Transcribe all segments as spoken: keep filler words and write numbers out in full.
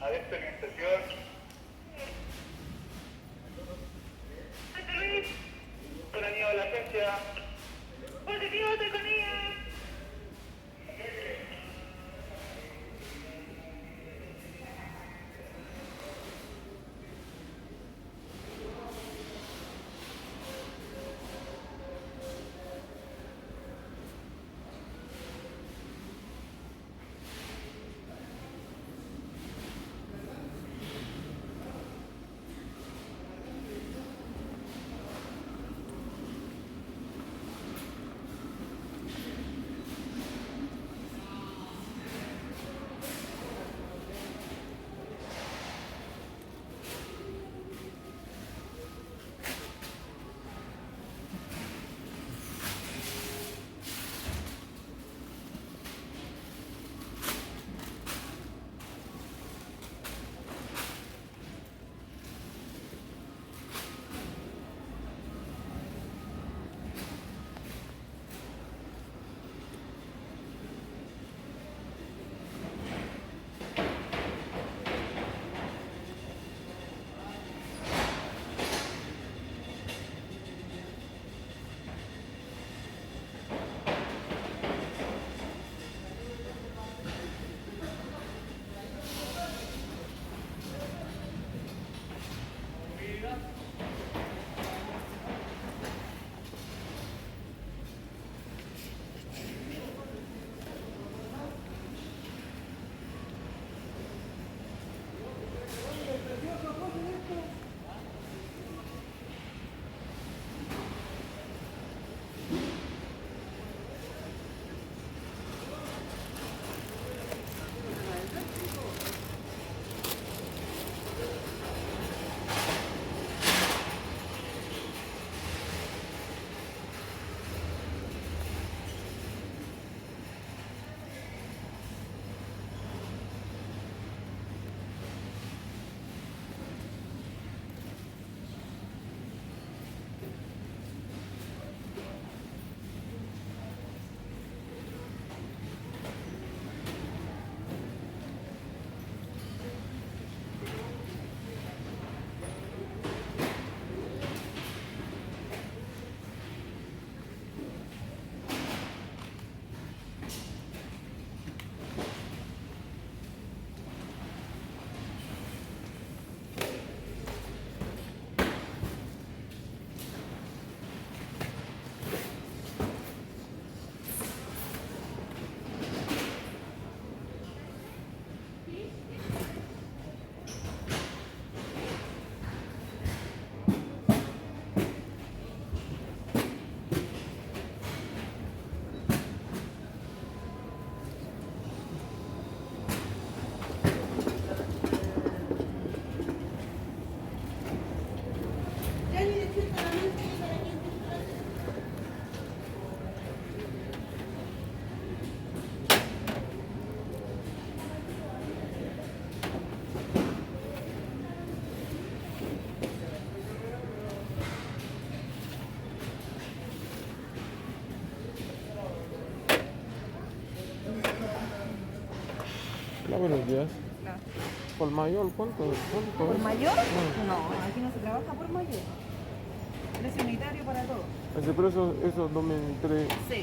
Avèk Sonia Sofia. José Luis, Sonia, la agencia. Positivo, estoy con ella. La buenos días. Por mayor, ¿cuánto, cuánto es? ¿Por mayor? Mm. No, aquí no se trabaja por mayor. Precio unitario para todo. Ese precio, eso dos mil tres. Sí.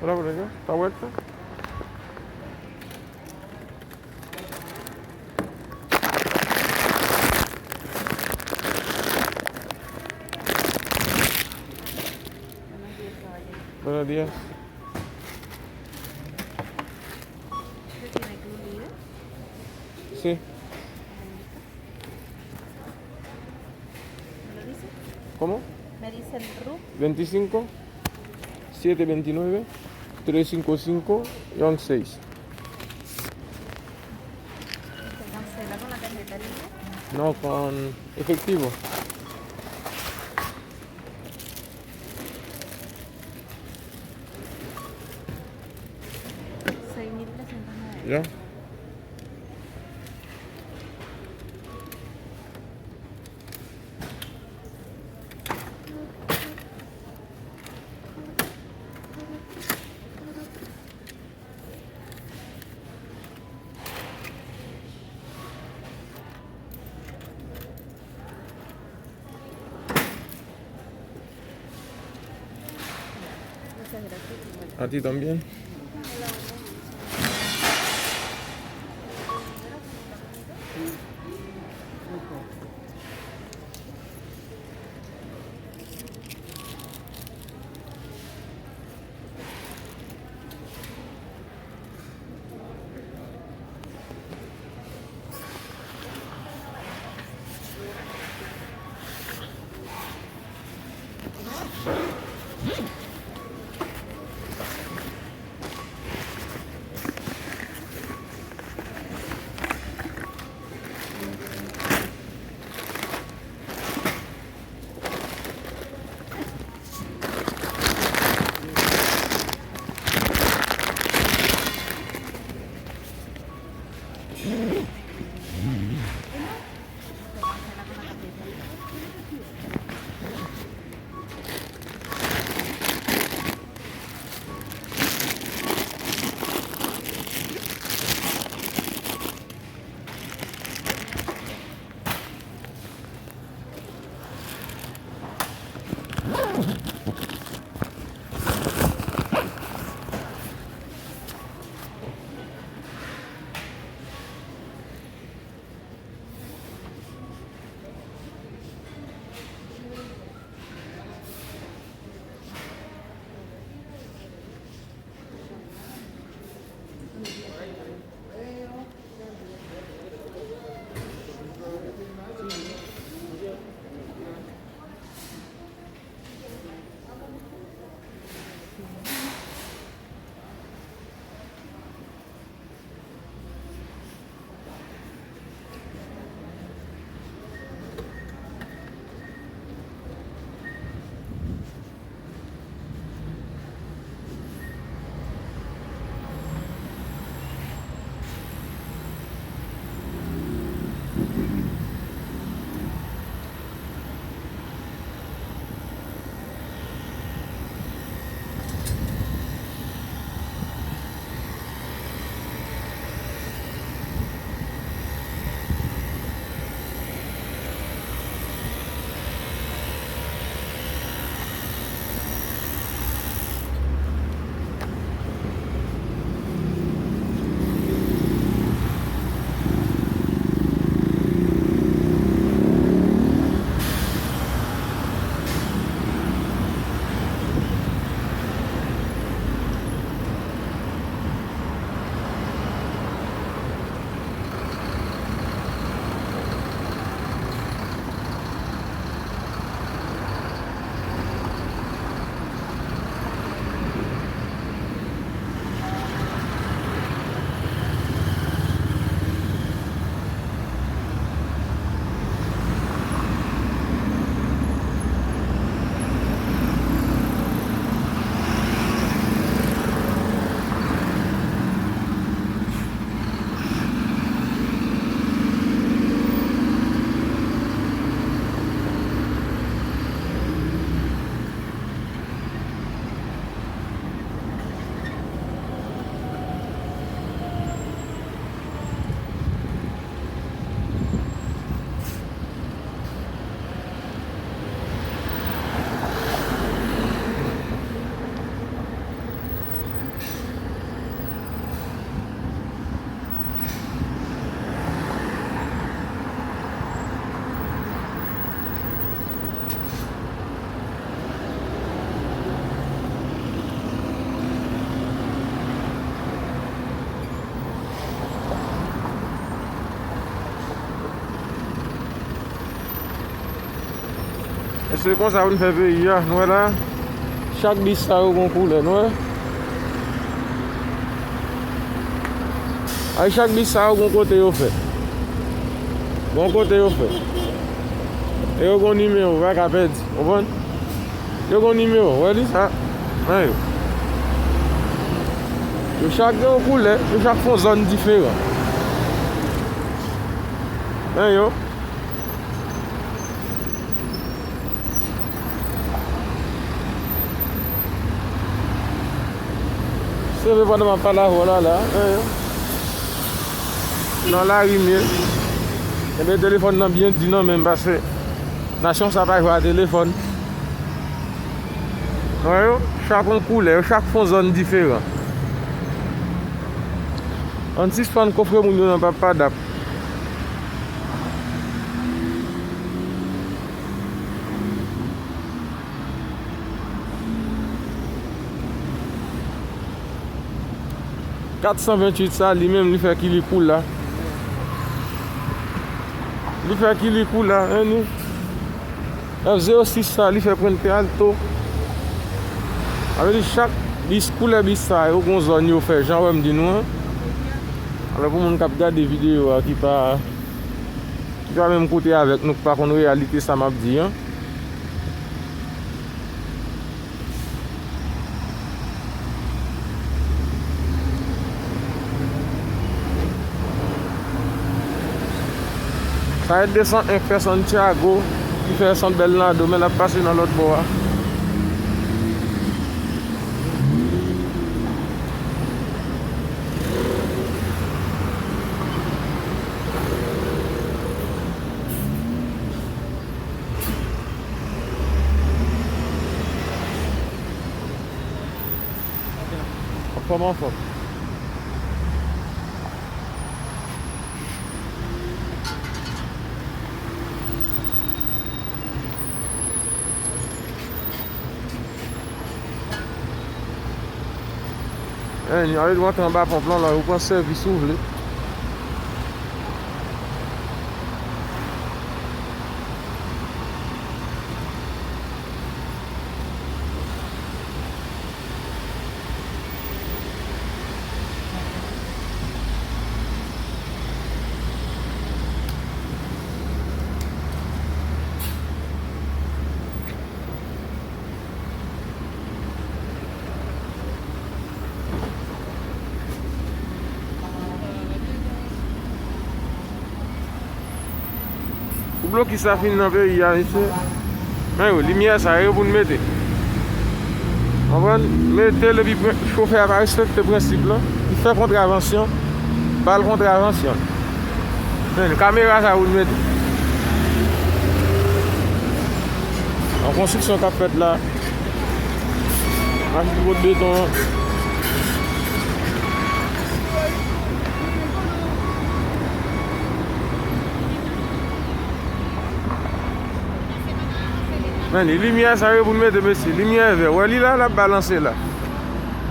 Hola, por acá. ¿Está abierto? Buenos días. Sí. ¿Cómo? Me dice el RUC. Veinticinco, siete veintinueve, tres cinco cinco y once seis. ¿Se cancela con la tarjeta libre? No, con efectivo. Seis mil trescientos nueve. Ya. A ti también. Se konsa pou n fè peyi a, nou wè la. Chak bis sa yo gon koulè, nou wè. Ay, chak bis sa yo gon kote yo fè. Gon kote yo fè. E yo gon nimewo, pa ka pèdi, konprann? Yo gon nimewo, wè li sa. Nan yo. Yo chak gen yon koulè, yo chak fè yon zòn diferan. Nan yo. Se vre pandan m ap pale avè w la, la, nan yo. Nan lari m ye. Ebyen, telefòn nan byen di nan men m, paske nasyon sa pa jwe a telefòn. Wè yo, chak yon koulè, yo chak fè yon zòn diferan. Ann sispann kofre moun yo nan papa dap. Kat san venntuit sa, li menm, li fè ki li koul la. Li fè ki li koul la, en nou. F zewo sis sa, li fè Puente Alto. Sa vle di chak bis, koulè bis sa yo, gon zòn yo fè, jan wè m di nou an. Alò, pou moun k ap gade videyo a ki pa, ki pa menm kote avèk nou, ki pa konn reyalite sa m ap di an. Sa e de san en k fè Santiago, ki fè Sant Bernardo, men l ap pase nan lòt bò a. Anfòm, anfòm. Ann, ale nou antre anba ponp lan, la, ou pran sèvis ou vle. Pou blokis la fin nan peyi a, mesye. Men yo, limyè sa yo pou n mete. Konprann? Mete l epi pre-, chofè a pa respekte prensip lan. Li fè kontravansyon, ba l kontravansyon. Men kamera sa pou n mete. Yon konstriksyon k ap fèt la. Machin ki pot beton an. Men li, limyè sa yo pou n mete, mesye. Limyè vè. Wè li la, l ap balanse la.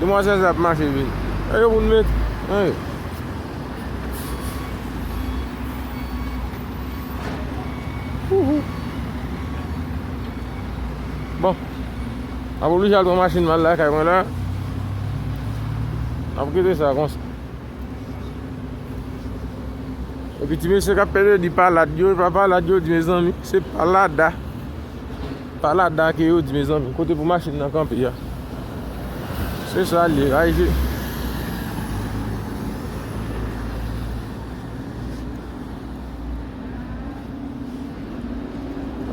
Demwazèl sa ap mache vini. Sa yo pou n mete. Ann. Bon. M ap oblije al pran machin m al lakay mwen la. M ap kite sa konsa. Epi ti mesye k ap pede di palad yo, e pa palad yo di, mezanmi, se palada. Palada ke yo di, mezanmi, kote pou machin nan kanpe a. Se sa l ye, ay je.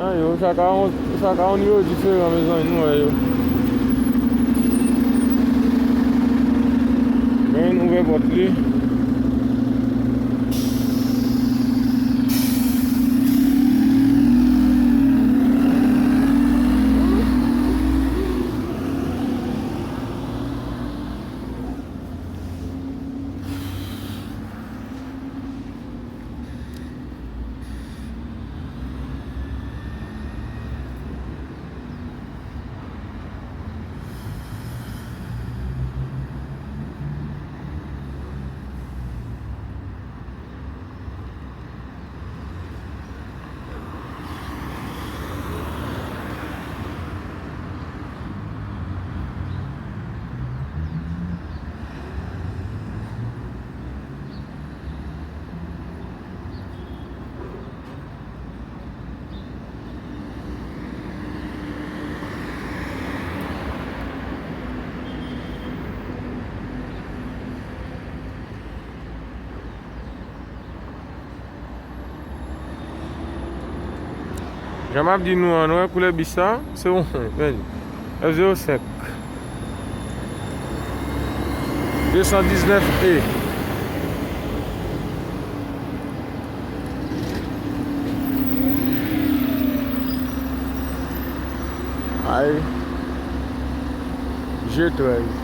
An yo, chak a yon, chak a yon nivo diferan, mezanmi, nou wè yo. Men ouvè pòt li. Jan m ap di nou an, nou wè koulè bis sa, se yon F zewo senk. De san diznèf E. Ay. G trèz.